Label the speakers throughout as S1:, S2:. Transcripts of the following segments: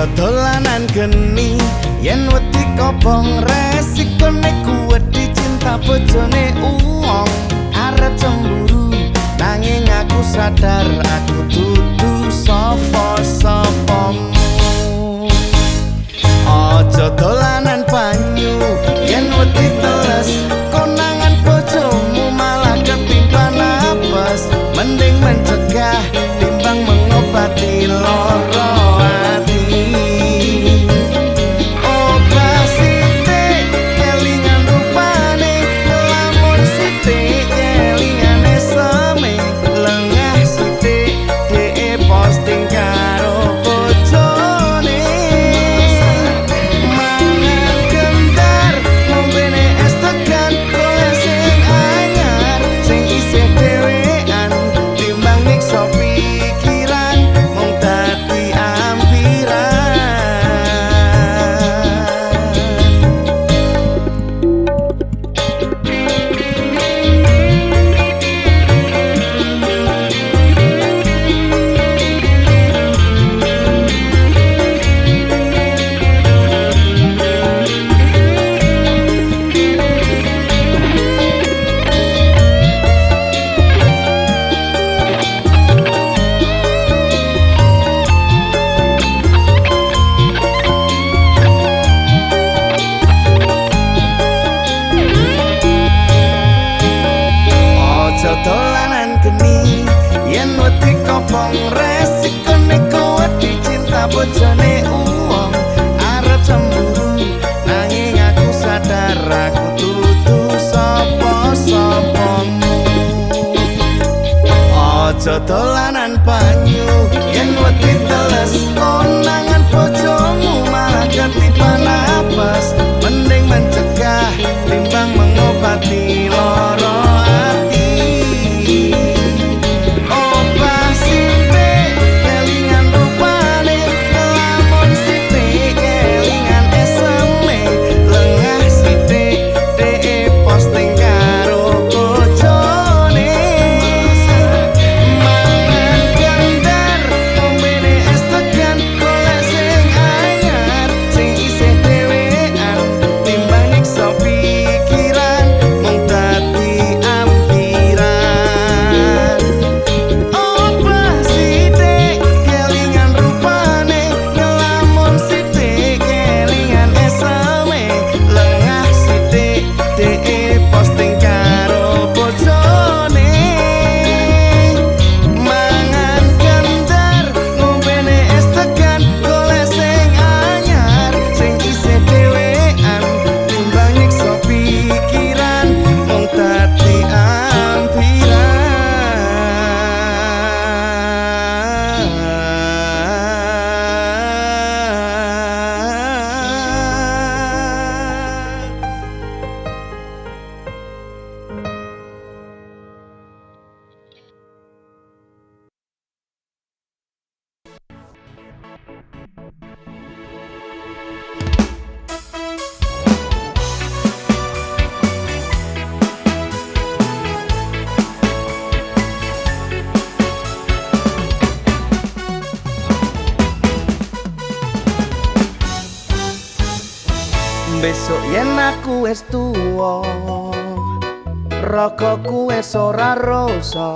S1: Aja dolanan geni yen wedi kobong, resikone kuwedi cinta bojone uwong. Arep cemburu nanging aku sadar aku dudu sapa-sapamu. Aja dolanan banyu yen wedi teles, konangan bojomu malah ketimpa apes. Mending mencegah timbang mengobati loro ati. Obah sithik kelingan rupane, nglamun sithik kelingane seme, lengah sithik dhek posting karo bojone. Mangan kendar ngombene es tegan, golek sing anyar sing isih dhewean, timbang nyiksa pikiran mung dadi ampiran. Aja dolanan geni yen wedi kobong, resikone kuwedi cinta bojone uwong. Arep cemburu nanging aku sadar aku dudu sapa-sapamu. Aja dolanan banyu yen wedi teles, konangan bojomu malah ketiban apes. Mending mencegah timbang mengobati loro ati. Obah sithik kelingan rupane, nglamun sithik kelingan eseme, lengah sithik dhek posting karo bojone. Mangan kendar ngombene es tegan, golek sing anyar sing isih dhewean, timbang nyiksa pikiran mung dadi ampiran. Obah sithik kelingan rupane, nglamun sithik kelingan eseme, lengah sithik dhek posting karo bojone. Mangan kendar ngombene es tegan, golek sing anyar sing isih dhewean, timbang nyiksa pikiran mung dadi ampiran. Besok yen aku wis tuwa, ragaku wis ora rasa,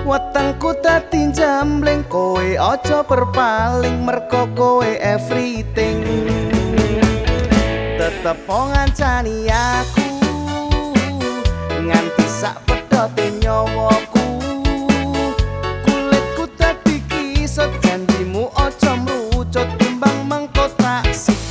S1: wetengku dadi njambling, kowe aja berpaling mergo kowe everything. Tetep ngancani aku nganti sak pedote nyawaku. Kulitku dadi kisut, janjimu aja mrucut timbang mengko tak sikut.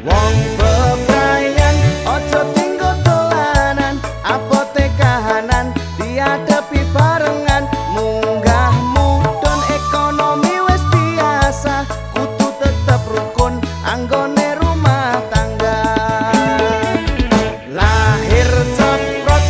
S1: Wong bebrayan aja tinggo dolanan, abote kahanan diadepi barengan. Munggah mudhun ekonomi wis biasa, kudu tetep rukun anggone rumah tangga. Lahir ceprot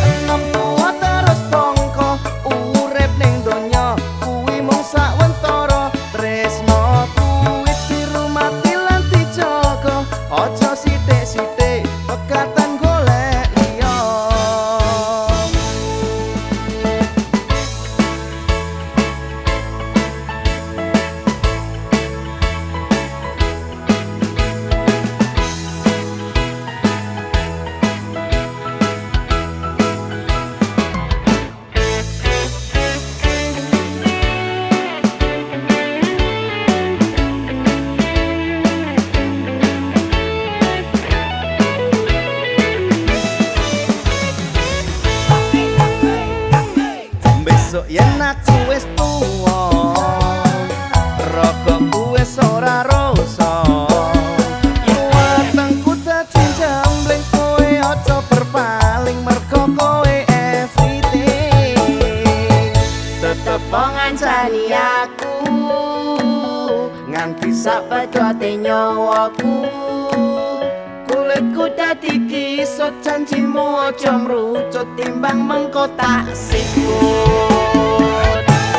S1: Sesuk yen aku wis tuwa, ragaku wis ora rasa, wetengku dadi jambling, kowe aja berpaling mergo kowe everything. Tetep ngancani aku nganti sak pedote nyawaku. Kulitku dadi kisut, janjimu aja mrucut timbang mengko tak sikut.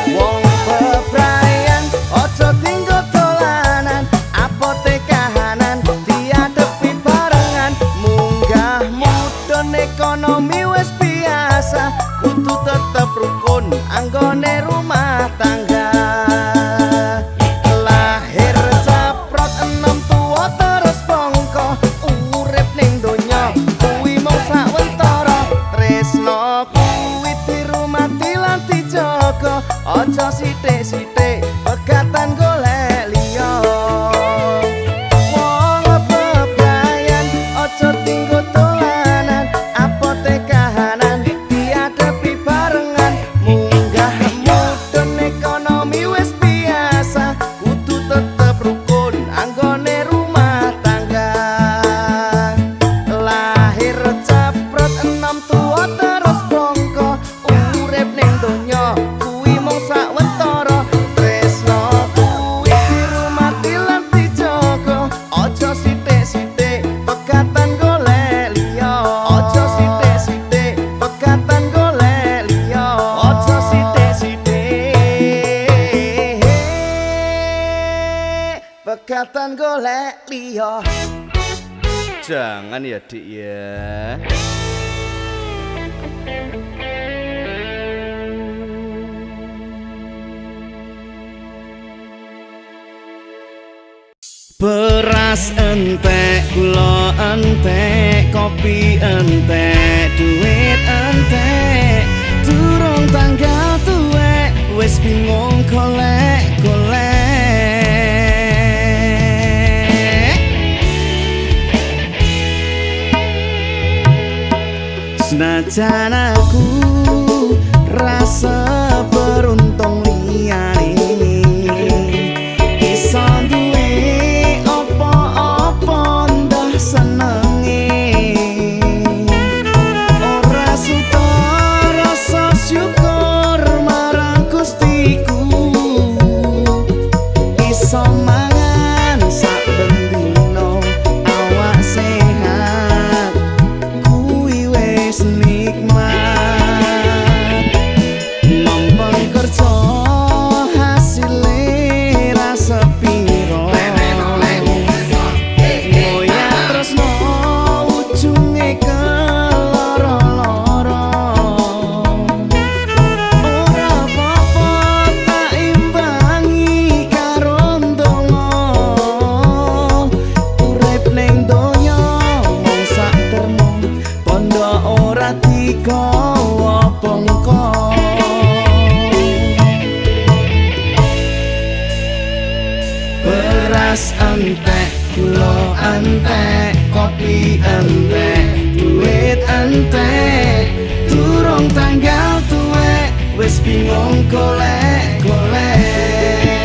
S1: Wong bebrayan aja tinggo dolanan, apote kahanan diadepi barengan. Munggah mudhun ekonomi wis biasa, kudu tetep rukun anggone rumah tangga. Lahir caprot enom tuwa terus bongko, urip ning donya kuwi mung sawetara. Tresno kuwi dirumati lan dijaga, aja sithik-sithik pegatan golek liya. Wong bebrayan aja tinggo dolanan, apote kahanan diadepi barengan. Munggah mudhun ekonomi wis biasa, kudu tetep rukun anggone rumah tangga. Lahir caprot enom tuwa terus bongko, urip ning donya kuwi mung sawetara. Tresno kuwi dirumati lan dijaga, aja sithik-sithik pegatan golek liya. Aja sithik-sithik pegatan golek liya. Aja sithik-sithik pegatan golek liya. Jangan ya dik ya. Beras entek, gula entek, kopi entek, duit entek, durung tanggal tuwek wis bingung golek golek. Senajan aku rasa beruntung liyane, iso duwe apa-apa ndah senenge. Ora suta rasa syukur marang Gustiku, iso mangan saben dina awak sehat kuwi wis nikmat. Mempeng kerja hasile ra sepiro, ngoyak tresno ujunge keloro-loro. Ora apa-apa tak imbangi karo ndonga, urip ning donya mung sak termo, bondo ora digawa bongko. Beras entek, gula entek, kopi entek, duit entek, durung tanggal tuwek wis bingung golek golek.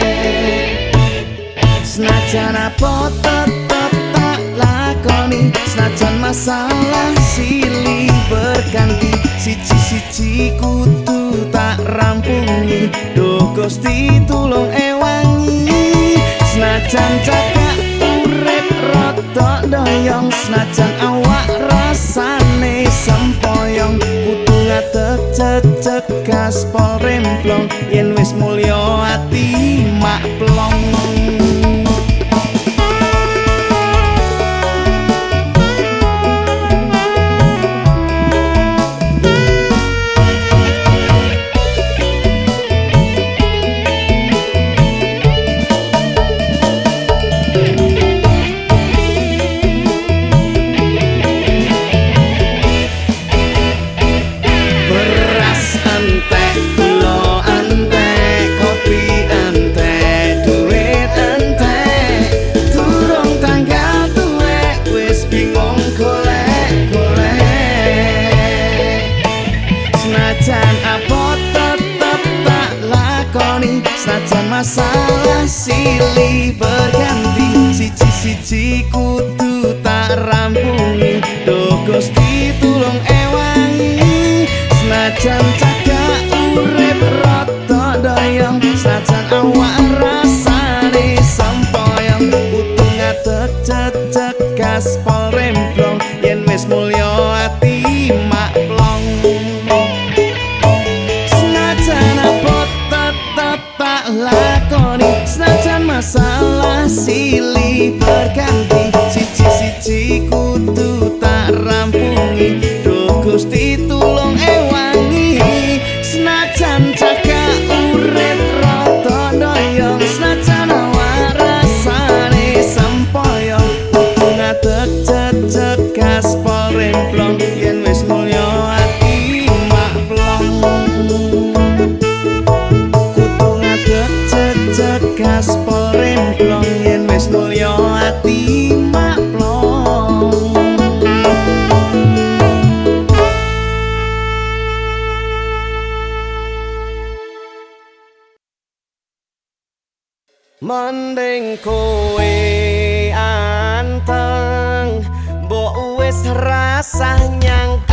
S1: Senajan apa tetep tak lakoni, senajan masalah silih berganti, siji-siji kudu tak rampungi. Duh Gusti tulung ewangi. Senajan cakak urip rada doyong, senajan awak rasane sempoyong, kudu ngadeg cecek gaspol remplong, yen wis mulya ati mak plong. Beras entek, gula entek, masalah silih berganti, siji-siji kudu tak rampungi. Duh Gusti tulung ewangi, senajan cagak urip rada doyong, senajan awak rasane sempoyong, kudu ngadeg cecek gaspol remblong, yen wis mulya ati mak plong. Senajan abot tetep tak lakoni, senajan masalah silih berganti, siji-siji kudu tak rampungi. Duh Gusti tulung ewangi, senajan cagak urip rada doyong, senajan awak rasane sempoyong, kudu ngadeg cecek gaspol remblong, yen wis mulya ati mak plong. Kudu ngadeg cecek gaspol remblong, yen wis mulya ati mak plong. Mending kowe anteng, mbok wis rasah nyangkem.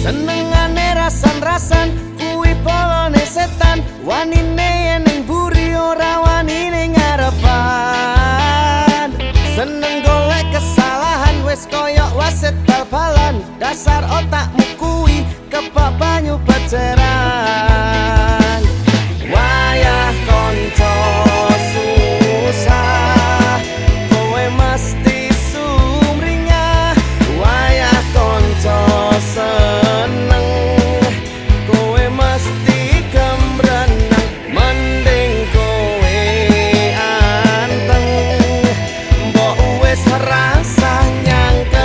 S1: Senengane rasan-rasan kuwi polone setan, wanine ning buri ora wani ning ngarepan. Seneng golek kesalahan wis koyok wasit bal-balan, dasar otakmu kuwi kebak banyu beceran. Wayah konco susah kowe mesti sumringah, wayah konco seneng kowe mesti kemrenang. Mending kowe anteng, mbok wis rasah nyangkem.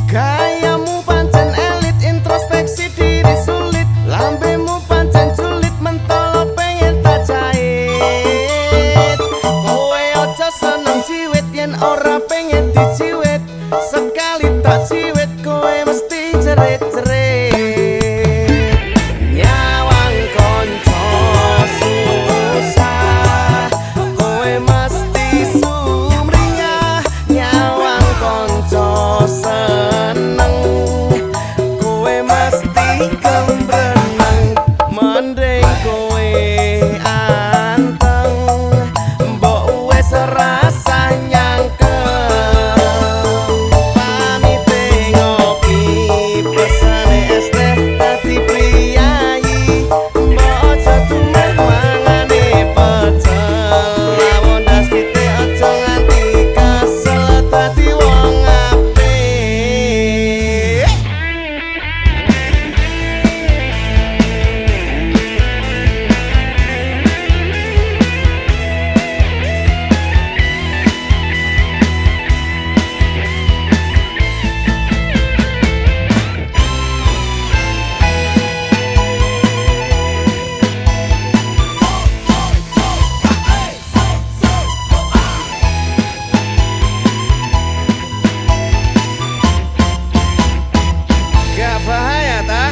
S1: Gayamu pancen elit, introspeksi diri sulit, lambemu pancen sulit, mentolo pengen tak jahit. Kowe aja seneng ciwit yen ora pengen diciwit, sekali tak ciwit kowe mesti jerit-jerit. Nyawang konco susah kowe mesti sumringah, nyawang konco seneng kowe mesti kembrenang. Mending kowe anteng, mbok wis rasah nyangkem. Pamite ngopi pesane es teh dadi priyayi, mbok aja tumeh mangane pecel, lawon das pitik aja nganti kesel dadi wong apik. Gak bahaya ta?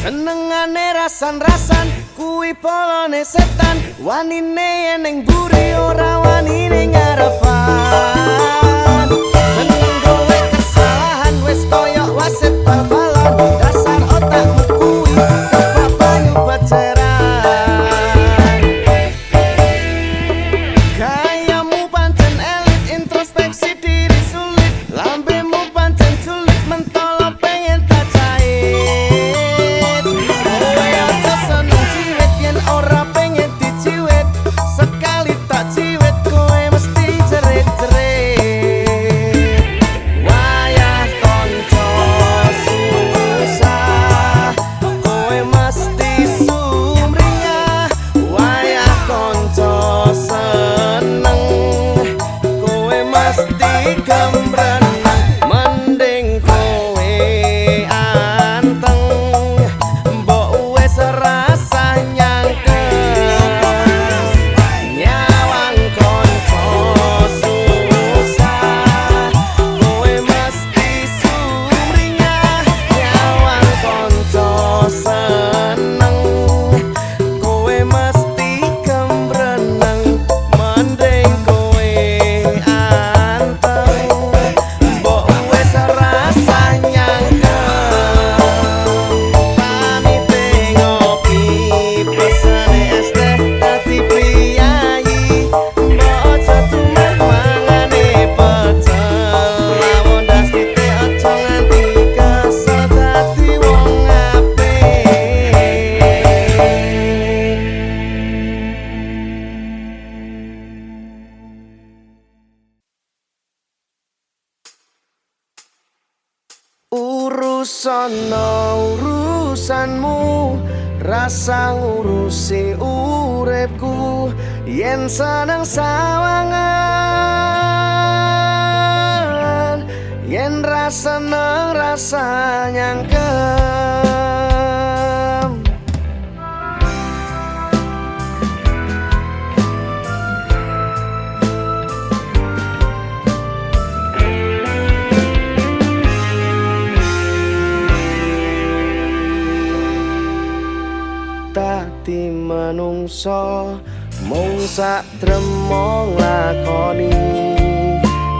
S1: Senengane rasan-rasan kuwi polone setan, wanine ning buri ora wani ning ngarepan. Seneng golek kesalahan wis koyok wasit bal-balan, dasar otakmu kuwi kebak banyu beceran. Gayamu pancen elit, introspeksi diri sulit, lambemu pancen sulit, mentolo pengen tak jahit. Kowe aja seneng ciwit yen ora pengen diciwit, sekali tak ciwit kowe mesti jerit-jerit. Wayah konco susah Urusono urusanmu, rasa ngurusi uripku. Yen seneng sawangan, yen ra seneng rasa nyangkem. Dadi menungso mung sak tremo nglakoni,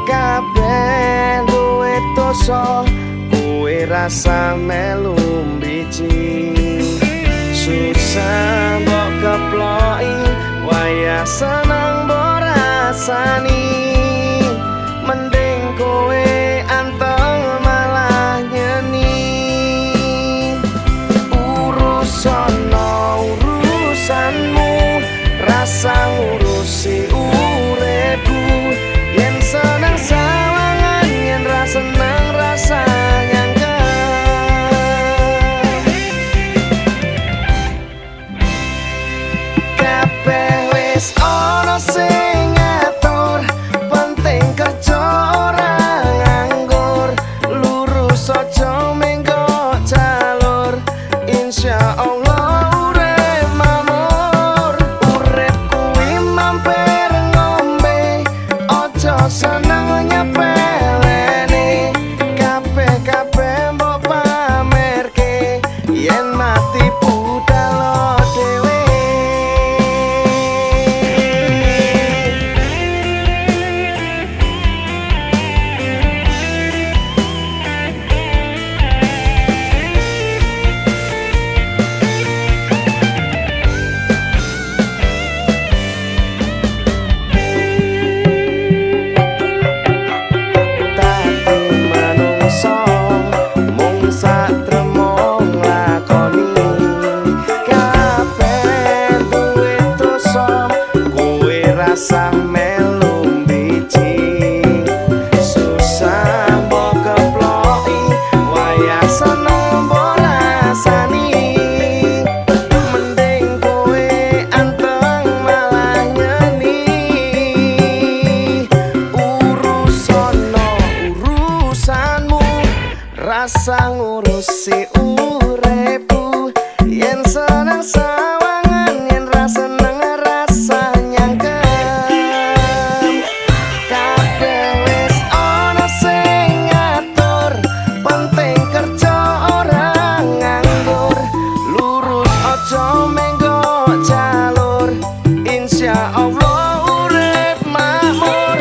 S1: kabeh duwe dosa, kowe rasa melu mbiji. Susah mbok keploki, wayah seneng mbok rasani. Mending kowe anteng malah nyeni. Urusono urusanmu, rasa ngurusi uripku. Yen seneng sawangan, yen ra seneng rasa nyangkem. Kabeh wis ana sing ngatur, penting kerja ora nganggur. Lurus aja menggok jalur, insyaallah urip makmur. Urip kuwi mampir ngombe, aja seneng nyepelene. Kabeh-kabeh mbok pamerke, yen mati budal dhewe. Dadi manungsa mung sak tremo nglakoni, kabeh duwe dosa, kowe rasa melu mbiji. Susah mbok keploki, wayah seneng mbok rasani. Mending kowe anteng malah nyeni. Urusono urusanmu, rasa ngurusi uripku. Yen seneng sawangan, yen ra seneng rasa nyangkem. Kabeh wis ana sing ngatur, penting kerja ora nganggur. Lurus aja menggok jalur, insyaallah urip makmur.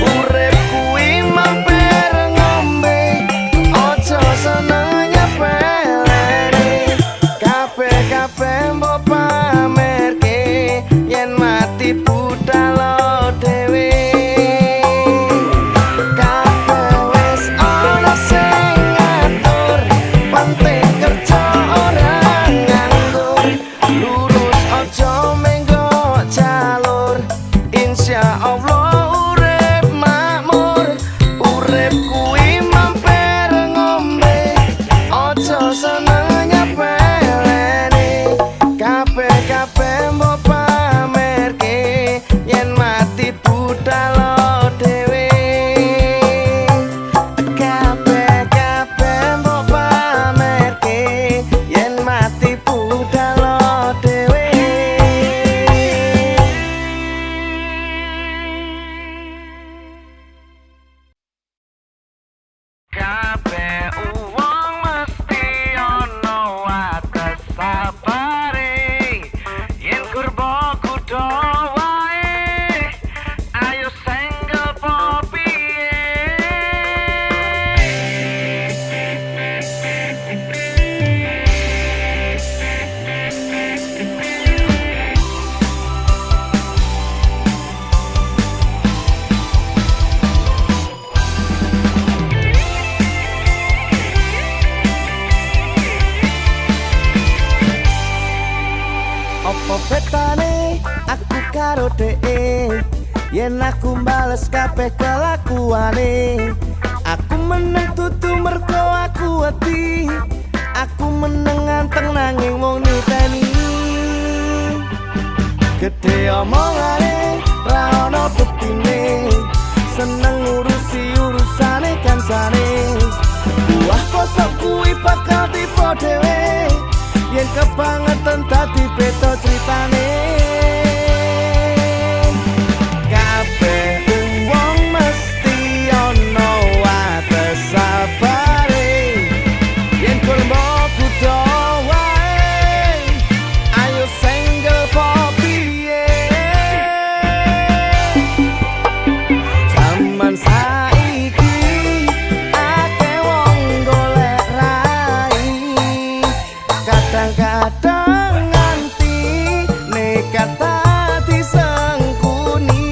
S1: Urip kuwi mampir ngombe, aja seneng nyepelene. Kabeh-kabeh mbok pamerke, yen mati budal dhewe. Kabeh wis ana sing ngatur, penting kerja ora nganggur. Lurus aja menggok jalur, insyaallah urip makmur. Urip kuwi mampir ngombe, aja seneng nyepelene. Kabeh-kabeh mbok pamerke, yen mati budal dhewe. Kabeh-kabeh mbok pamerke, yen mati budal dhewe. Kabeh wong mesti ana wates sabare, yen kurba kuda wae, ayo senggel po piye. Apa betane aku karo dhek, yen aku bales kabeh kelakuane. Aku meneng tutu mergo aku aku wedi. Aku meneng anteng nanging mung niteni. Gedhe omongane ra ono buktine, seneng ngurusi urusane kancane. Buah kosok kuwi bakal tiba dhewe, yen kebangetan dadi beda critane. Kabeh wong mesti ana wates sabare, yen kur mbok kudu wae ayo senggel po piye. Jaman saiki akeh wong golek rai, kadang-kadang nganti nekat dadi sengkuni.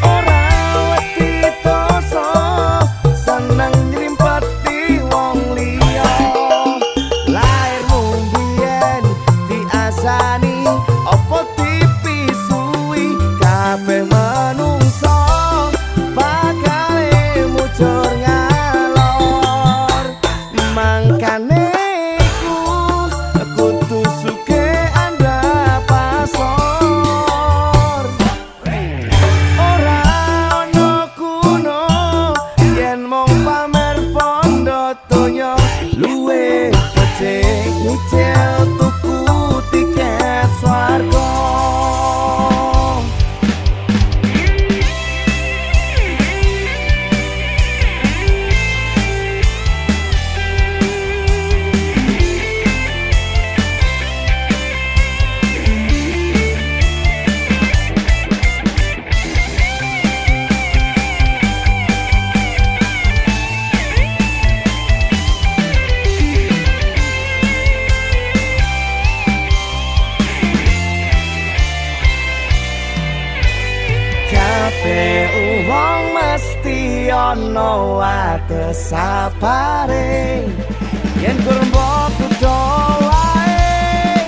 S1: Ora wedi dosa, seneng nyrimpeti wong liya. Lairmu mbiyen diasani apa dipisui, kabeh manungsa bakale mujur ngalor. Mangkane iku kudu sugih andhap asor. Ora ana kuno yen mung pamer pondo donya, luwe becik nyicil tuku tiket swarga. Kabeh wong mesti ana wates sabare, yen kur mbok kudu wae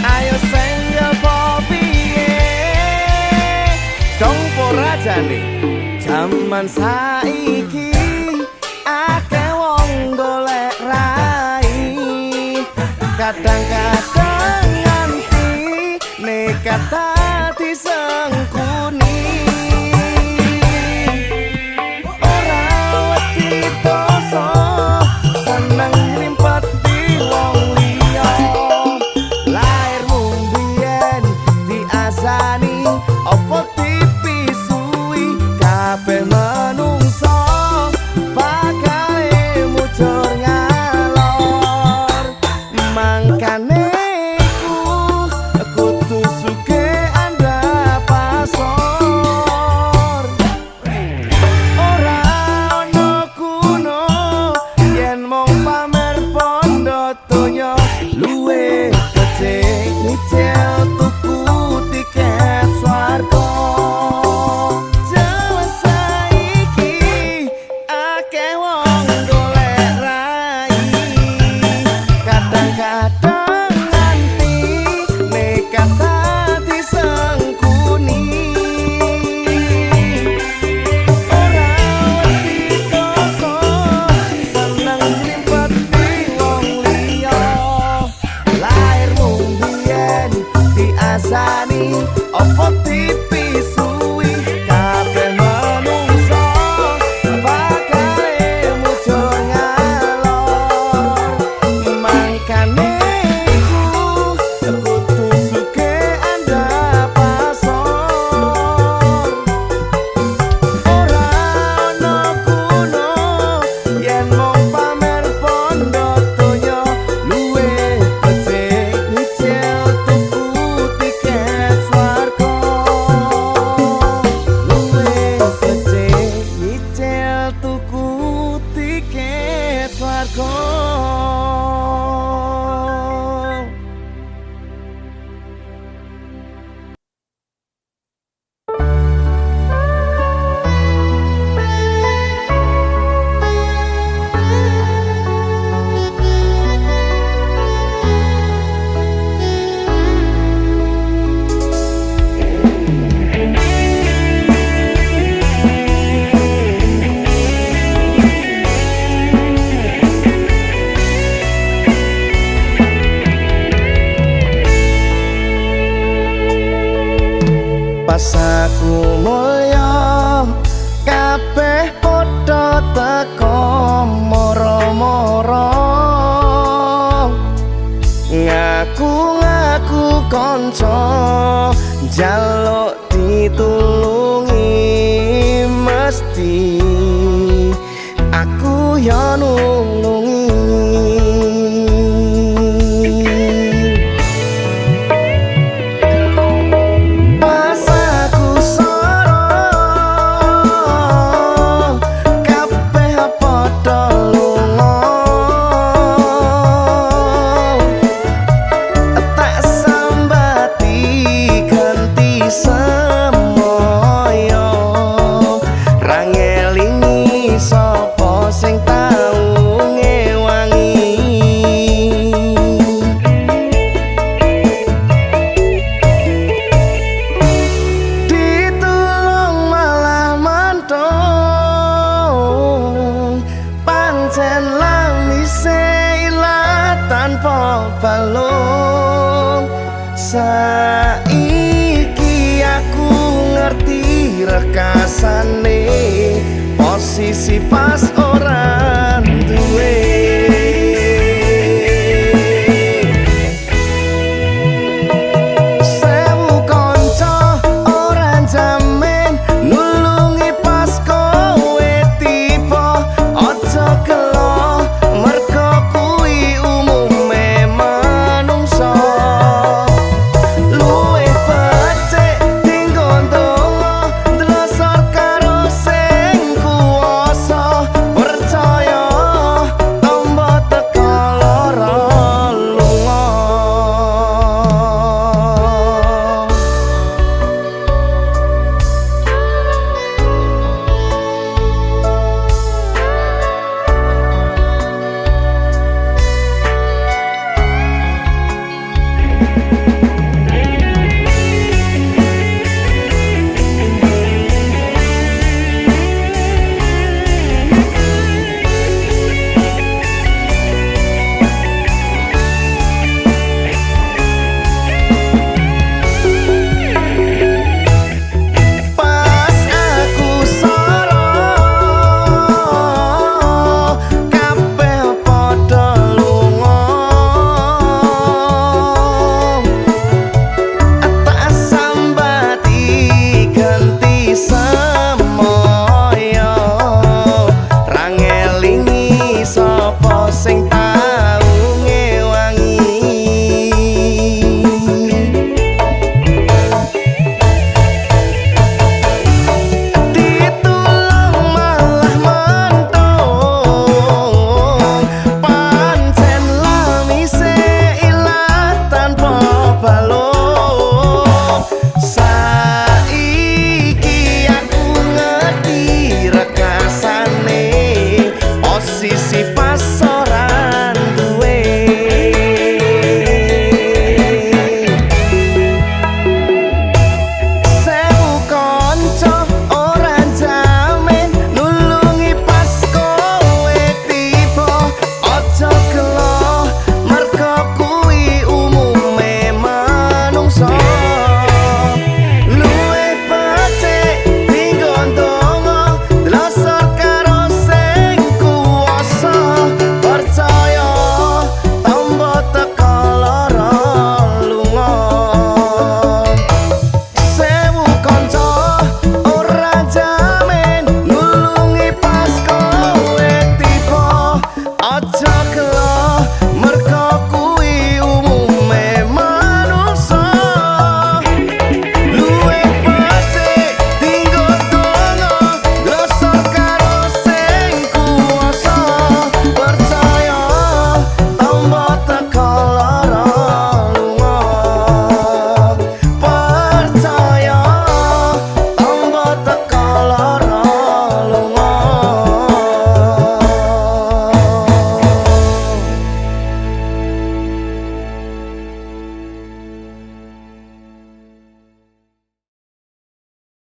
S1: ayo senggel po piye. Dong pora jane jaman saiki akeh wong golek rai, kadang-kadang nganti nekat dadi sengkuni. Ora wedi dosa, seneng nyrimpeti wong liya. Lairmu mbiyen diasani apa dipisui, kabeh manungsa bakale mujur ngalor. Mangkane iku kudu sugih andhap asor. Ora ana kuno yen mung pamer pondo donya, luwe becik nyicil tuku tiket swarga. Jaman saiki akeh wong golek rai, kadang-kadang nganti nekat dadi sengkuni. Ora wedi dosa, seneng nyrimpeti wong liya. Lairmu mbiyen diasani apa dipisui, kabeh manungsa bakale mujur ngalor. Mangkane iku kudu sugih andhap asor. Ora ana kuno yen mung pamer pondo donya, luwe becik nyicil tuku tiket swarga. Pas aku mulya kabeh padha teko moro-moro, ngaku-ngaku kanca njaluk ditulungi, mesti aku yo nulungi. Pas aku soro kabeh padha lunga, tak sambati ganti semoyo, ra ngelingi sapa sing tau ngewangi. Ditulung malah mantung, pancen lamise ilat tanpa balung. Saiki aku ngerti rekasane.